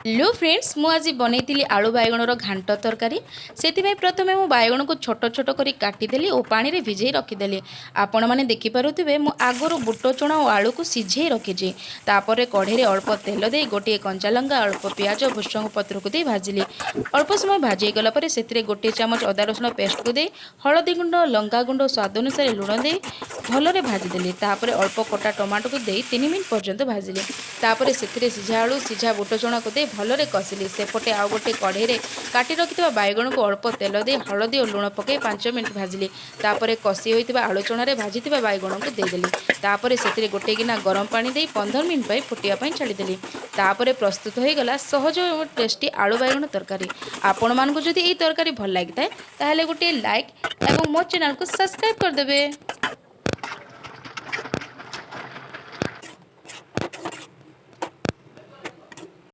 Hello friends, ମୁଁ ଆଜି ବନେଇଥିଲି ଆଳୁ ବାଇଗଣର ଘାଣ୍ଟ ତରକାରୀ। ସେଥିପାଇଁ ପ୍ରଥମେ ମୁଁ ବାଇଗଣକୁ ଛୋଟ ଛୋଟ କରି କାଟିଦେଲି ଓ ପାଣିରେ ଭିଜେଇ ରଖିଦେଲି। ଆପଣମାନେ ଦେଖିପାରୁଥିବେ, ମୁଁ ଆଗରୁ ବୁଟ ଚଣା ଓ ଆଳୁକୁ ସିଝେଇ ରଖିଛି। ତାପରେ କଢ଼େଇରେ ଅଳ୍ପ ତେଲ ଦେଇ ଗୋଟିଏ କଞ୍ଚା ଲଙ୍କା, ଅଳ୍ପ ପିଆଜ, ଭୃଷଙ୍ଗ ପତ୍ରକୁ ଦେଇ ଭାଜିଲି। ଅଳ୍ପ ସମୟ ଭାଜି ହେଇଗଲା ପରେ ସେଥିରେ ଗୋଟିଏ ଚାମଚ ଅଦା ରସୁଣ ପେଷ୍ଟକୁ ଦେଇ ହଳଦୀ ଗୁଣ୍ଡ, ଲଙ୍କା ଗୁଣ୍ଡ, ସ୍ୱାଦ ଅନୁସାରେ ଲୁଣ ଦେଇ ଭଲରେ ଭାଜିଦେଲି। ତାପରେ ଅଳ୍ପ କଟା ଟମାଟୋକୁ ଦେଇ 3 ମିନିଟ୍ ପର୍ଯ୍ୟନ୍ତ ଭାଜିଲି। ତାପରେ ସେଥିରେ ସିଝା ଆଳୁ, ସିଝା ବୁଟ ଚଣାକୁ ଦେଇ ଭଲରେ କଷିଲି। ସେପଟେ ଆଉ ଗୋଟେ କଢ଼େଇରେ କାଟି ରଖିଥିବା ବାଇଗଣକୁ ଅଳ୍ପ ତେଲ ଦେଇ ହଳଦୀ ଓ ଲୁଣ ପକାଇ 5 ମିନିଟ୍ ଭାଜିଲି। ତାପରେ କଷି ହୋଇଥିବା ଆଳୁ ଚଣାରେ ଭାଜିଥିବା ବାଇଗଣକୁ ଦେଇଦେଲି। ତାପରେ ସେଥିରେ ଗୋଟେ ଗିନା ଗରମ ପାଣି ଦେଇ 15 ମିନିଟ୍ ପାଇଁ ଫୁଟିବା ପାଇଁ ଛାଡ଼ିଦେଲି। ତାପରେ ପ୍ରସ୍ତୁତ ହୋଇଗଲା ସହଜ ଓ ଟେଷ୍ଟି ଆଳୁ ବାଇଗଣ ତରକାରୀ। ଆପଣମାନଙ୍କୁ ଯଦି ଏହି ତରକାରୀ ଭଲ ଲାଗିଥାଏ, ତାହେଲେ ଗୋଟିଏ ଲାଇକ୍ ଏବଂ ମୋ ଚ୍ୟାନେଲକୁ ସବସ୍କ୍ରାଇବ୍ କରିଦେବେ।